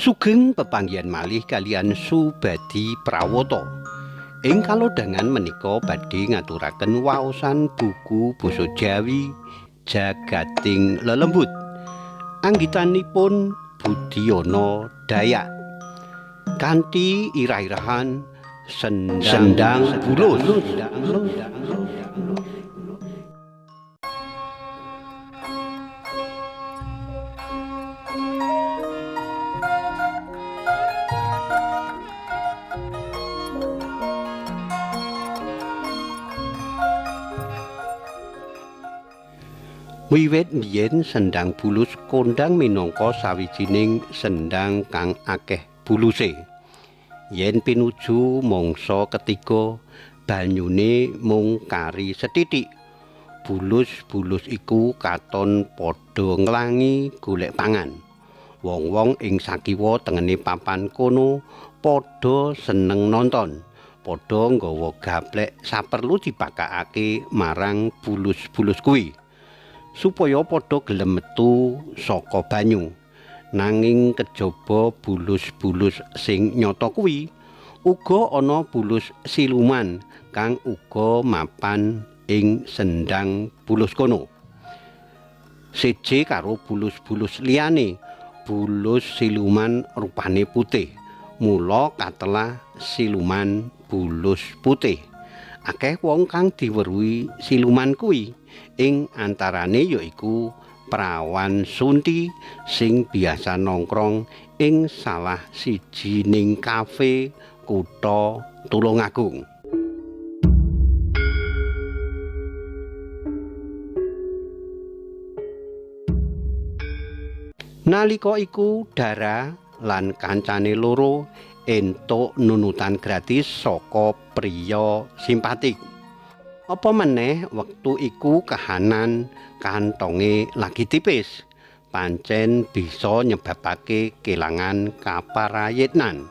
Sugeng pepanggihan malih kaliyan Subadi Prawoto. Ing kalodhangan menika badhe ngaturaken waosan buku basa Jawi Jagating Lelembut. Anggitanipun Budiono Dayak. Kanthi irah-irahan Sendang Bulus. Wiwit biyen Sendang Bulus kondhang minangka sawijining sendang kang akeh buluse. Yen pinuju mangsa ketiga, banyune mung kari sethithik. Bulus-bulus iku katon padha nglangi golek pangan. Wong-wong ing sakiwa tengene papan kono padha seneng nonton, padha nggawa gaplek saperlu dipakakake marang bulus-bulus kuwi, supaya padha gelem metu saka banyu. Nanging kejaba bulus-bulus sing nyata kuwi, uga ana bulus siluman kang uga mapan ing Sendang Bulus kono. Siji karo bulus-bulus liyane, bulus siluman rupane putih. Mula katelah siluman bulus putih. Akeh wong kang diweruhi siluman kuwi, ing antarane yaiku Prawan Sunti sing biasa nongkrong ing salah sijining kafe kutha Tulungagung. Nalika iku Dara lan kancane loro entuk nunutan gratis saka priya simpatik. Apa meneh wektu iku kahanan kantonge lagi tipis, pancen bisa nyebabake kelangan kaparayitnan.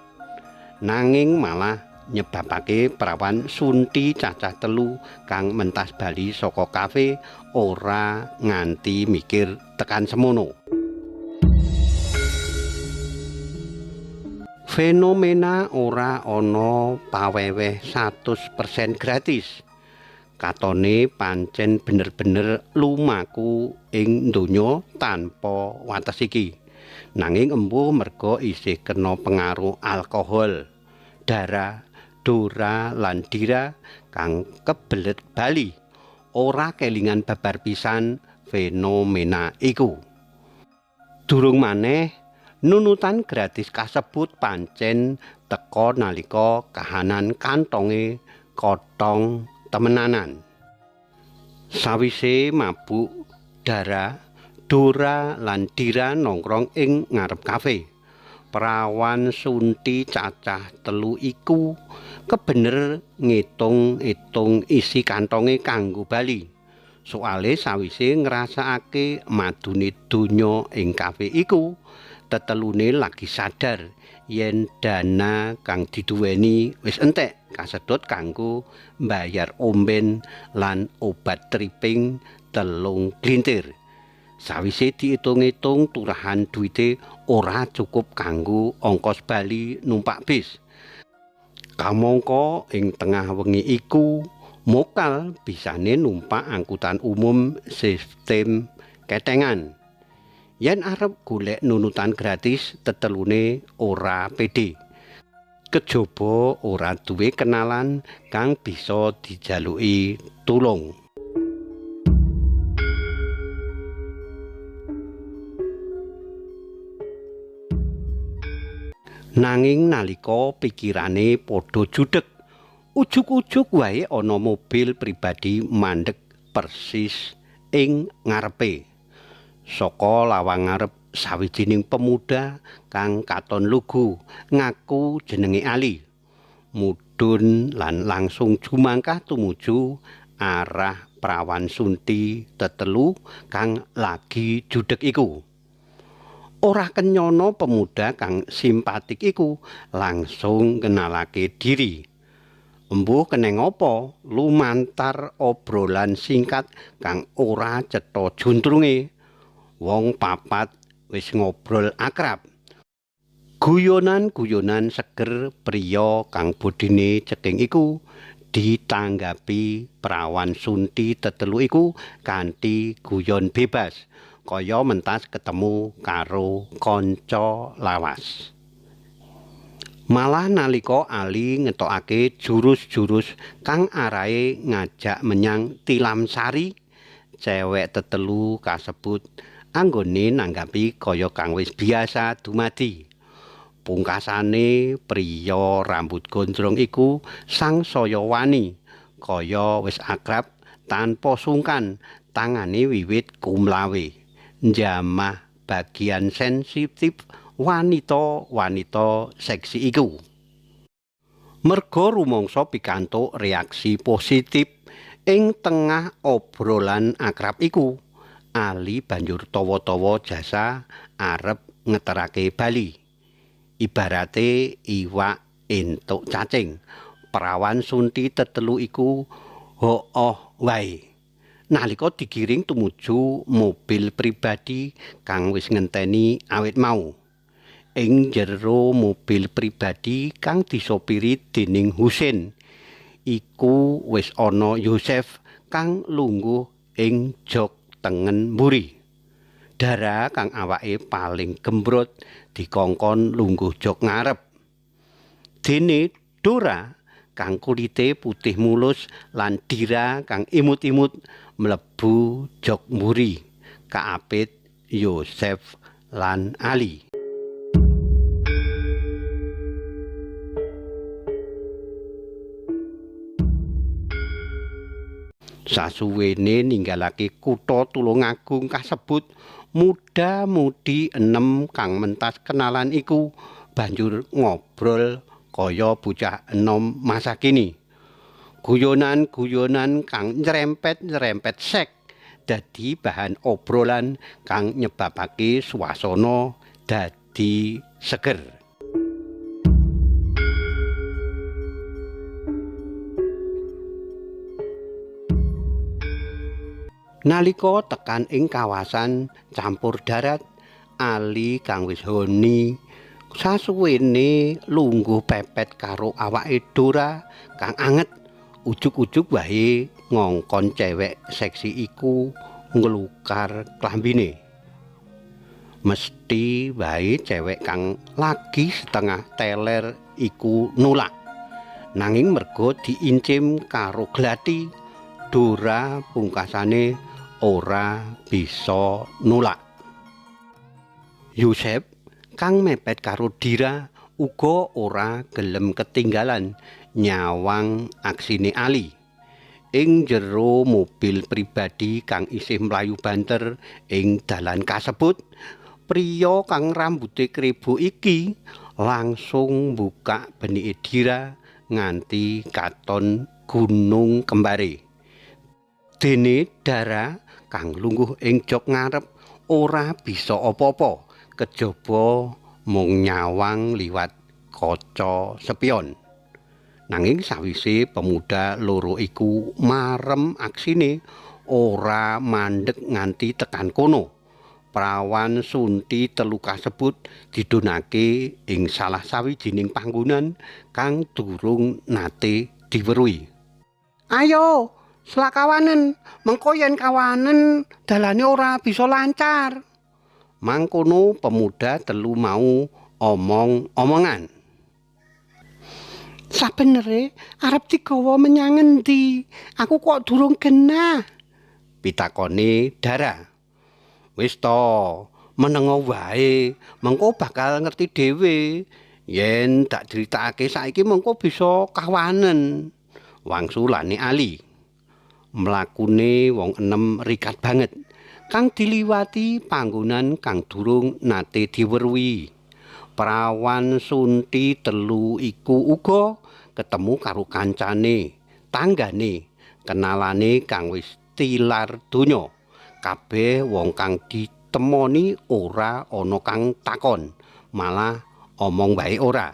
Nanging malah nyebabake Prawan Sunti cacah telu kang mentas bali saka kafe ora nganti mikir tekan semono. Fenomena ora ana paweweh 100% gratis. Katone pancen bener-bener lumaku ing donya tanpa wates iki. Nanging embuh merga isih kena pengaruh alkohol, Dara, Dora lan Dira kang kebelet bali ora kelingan babar pisan fenomena iku. Durung maneh nunutan gratis kasebut pancen teka nalika kahanan kantonge kotong temenanan. Sawise mabuk, Dara, Dora lan Dira nongkrong ing ngarep kafe. Prawan Sunti cacah telu iku kebener ngitung-itung isi kantonge kanggo bali. Soale sawise ngrasakake madune donya ing kafe iku, tetelune lagi sadar yen dana kang diduweni wis entek kasedhot kanggo mbayar omben lan obat tripping 3 glintir. Sawise diitung-itung turahan duwite ora cukup kanggo ongkos bali numpak bis. Kamangka ing tengah wengi iku mokal bisane numpak angkutan umum sistem ketengan. Yen arep golek nunutan gratis tetelune ora pede. Kejaba ora duwe kenalan kang bisa dijaluki tulung. Nanging nalika pikirane padha judheg, ujug-ujug wae ana mobil pribadi mandheg persis ing ngarepe. Saka lawang ngarep sawijining pemuda kang katon lugu ngaku jenenge Ali. Mudhun lan langsung jumangkah tumuju arah Prawan Sunti tetelu kang lagi judheg iku. Ora kenyana pemuda kang simpatik iku langsung kenalake diri. Embuh keneng apa lumantar obrolan singkat kang ora cetha juntrunge. Wong papat wis ngobrol akrab. Guyonan-guyonan seger priya kang bodine ceking iku ditanggapi prawan sunti tetelu iku kanthi guyon bebas, kaya mentas ketemu karo kanca lawas. Malah nalika Ali ngetokake jurus-jurus kang arahe ngajak menyang Tilamsari, cewek tetelu kasebut anggone nanggapi kaya kang wis biasa dumadi. Pungkasane priya rambut gondrong iku sangsaya wani, kaya wis akrab tanpa sungkan, tangane wiwit kumlawe njamah bagian sensitif wanita-wanita seksi iku. Merga rumangsa pikantuk reaksi positif ing tengah obrolan akrab iku, Ali banjur tawa-tawa jasa arep ngeterake bali. Ibarate iwak entuk cacing, prawan sunti tetelu iku hooh wae. Nalika digiring tumuju mobil pribadi kang wis ngenteni awit mau. Ing jero mobil pribadi kang disopiri dening Husin, iku wis ana Yosef kang lungguh ing jok tengen mburi. Dara kang awake paling gembrot dikongkon lungguh jok ngarep. Dene Dora kang kulite putih mulus lan Dira kang imut-imut mlebu jok mburi kaapit Yosef lan Ali. Sasuwene ninggalake kutha Tulungagung kasebut, muda-mudi enem kang mentas kenalan iku banjur ngobrol kaya bocah enom masa kini. Guyonan-guyonan kang nyerempet-nyerempet sek dadi bahan obrolan kang nyebabake swasana dadi seger. Nalika tekan ing kawasan campur darat, Ali kang wis honi sasuwene lungguh pepet karo awake Dora kang anget, ujug-ujug wae ngongkon cewek seksi iku nglukar klambine. Mesti wae cewek kang lagi setengah teler iku nolak. Nanging merga diincim karo glati, Dora pungkasane ora bisa nolak. Yosef kang mepet karo Dira uga ora gelem ketinggalan nyawang aksine Ali. Ing jero mobil pribadi kang isih mlayu banter ing dalan kasebut, priya kang rambute krebo iki langsung buka benike Dira nganti katon gunung kembare. Dene Dara kang lungguh ing jok ngarep ora bisa apa-apa kejaba mung nyawang liwat kaca spion. Nanging sawise pemuda loro iku marem aksine ora mandeg nganti tekan kono. Prawan sunti telu kasebut didonake ing salah sawijining panggonan kang durung nate diweruhi. Ayo, selak kawanen, mengko yen kawanen dalane ora bisa lancar. Mangkono pemuda telu mau omong-omongan. Sabenere arep digawa menyang endi? Aku kok durung genah, pitakone Dara. Wis to, menengo wae, mengko bakal ngerti dhewe. Yen tak critakake saiki mengko bisa kawanen, wangsulane Ali. Mlakune wong enem rikat banget kang diliwati panggonan kang durung nate diweruhi. Prawan sunti telu iku uga ketemu karo kancane, tanggane, kenalane kang wis tilar donya. Kabeh wong kang ditemoni ora ana kang takon, malah omong wae ora.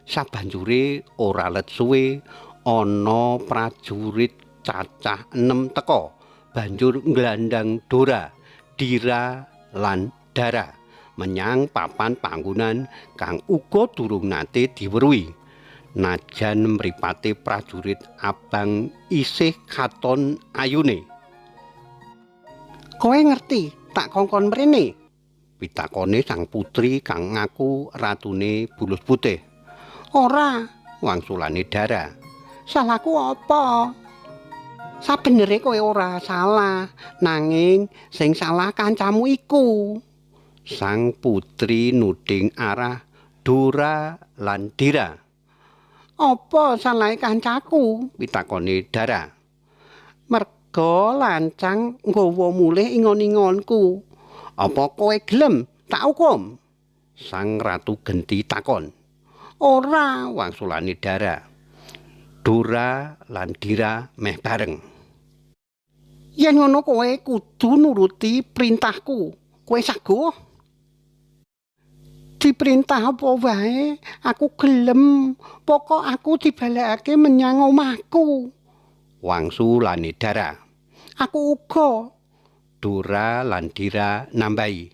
Sabanjure ora let suwe ana prajurit cacah 6 teka, banjur nglandang Dora, Dira lan Dara menyang papan panggonan kang uga durung nate diweruhi. Najan mripate prajurit abang isih katon ayune. Kowe ngerti tak kongkon mrene? Pitakone sang putri kang ngaku ratune Bulus Putih. Ora, wangsulane Dara. Salahku apa? Sabenere kowe ora salah, nanging sing salah kancamu iku. Sang putri nuding arah Dora lan Dira. Apa salahe kancaku? Pitakone Dara. Merga lancang nggawa mulih ingon-ingonku. Apa kowe gelem tak hukum? Sang ratu genti takon. Ora, wangsulane Dara. Dora lan Dira meh bareng. Yen ngono kowe kudu nuruti perintahku. Kowe saguh? Diperintah apa wae, aku gelem. Pokok aku dibalekake menyang omahku. Wangsulane Dara. Aku uga. Dora lan Dira nambahi.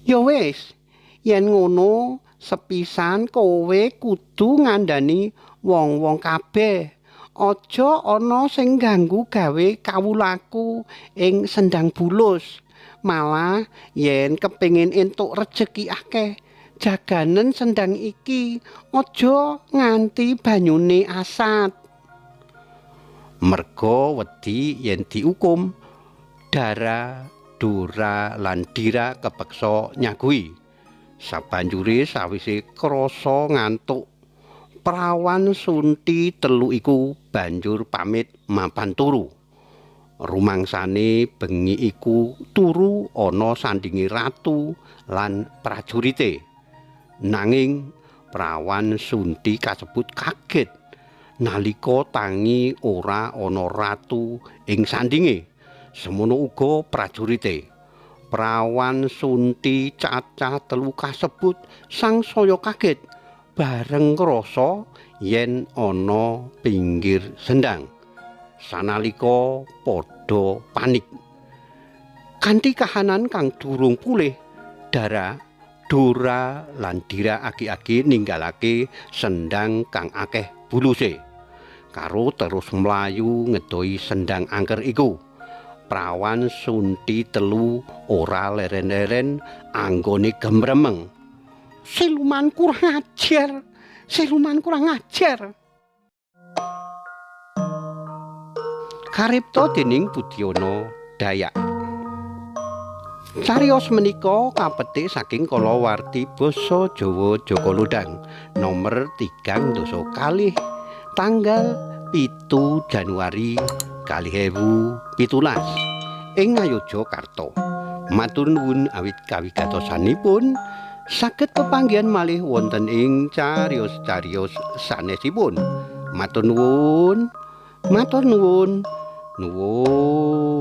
Ya wis, yen ngono sepisan kowe kudu ngandani wong-wong kabeh. Aja ana sing ganggu gawe kawulaku ing Sendang Bulus. Malah yen kepengin entuk rejeki akeh, jaganen sendang iki aja nganti banyune asat. Merga wedi yen diukum, Dara, Dora lan Dira kepeksa nyaguhi. Sabanjure sawise krasa ngantuk, prawan sunti telu iku banjur pamit mapan turu. Rumangsane bengi iku turu ana sandinge ratu lan prajurite. Nanging prawan sunti kasebut kaget nalika tangi ora ana ratu ing sandinge. Semono uga prajurite. Prawan sunti cacah telu kasebut sangsaya kaget bareng krasa yen ana pinggir sendang. Sanalika padha panik. Kanthi kahanan kang durung pulih, Dara, Dora lan Dira agi-agi ninggalake sendang kang akeh buluse. Karo terus mlayu ngedohi sendang angker iku. Prawan sunti telu ora leren-leren anggone gemremeng. Siluman kurang ajar, siluman kurang ajar. Karipta dening Budiono Dayak. Cariyos menika kapetik saking kalawarti basa Jawa Jaka Lodhang nomer 32 tanggal 7 Januari 2017 ing Ngayogyakarta. Matur nuwun awit kawigatosanipun, saged pepanggihan malih wonten ing cariyos-cariyos sanesipun. Matur nuwun. Matur nuwun. Nuwun.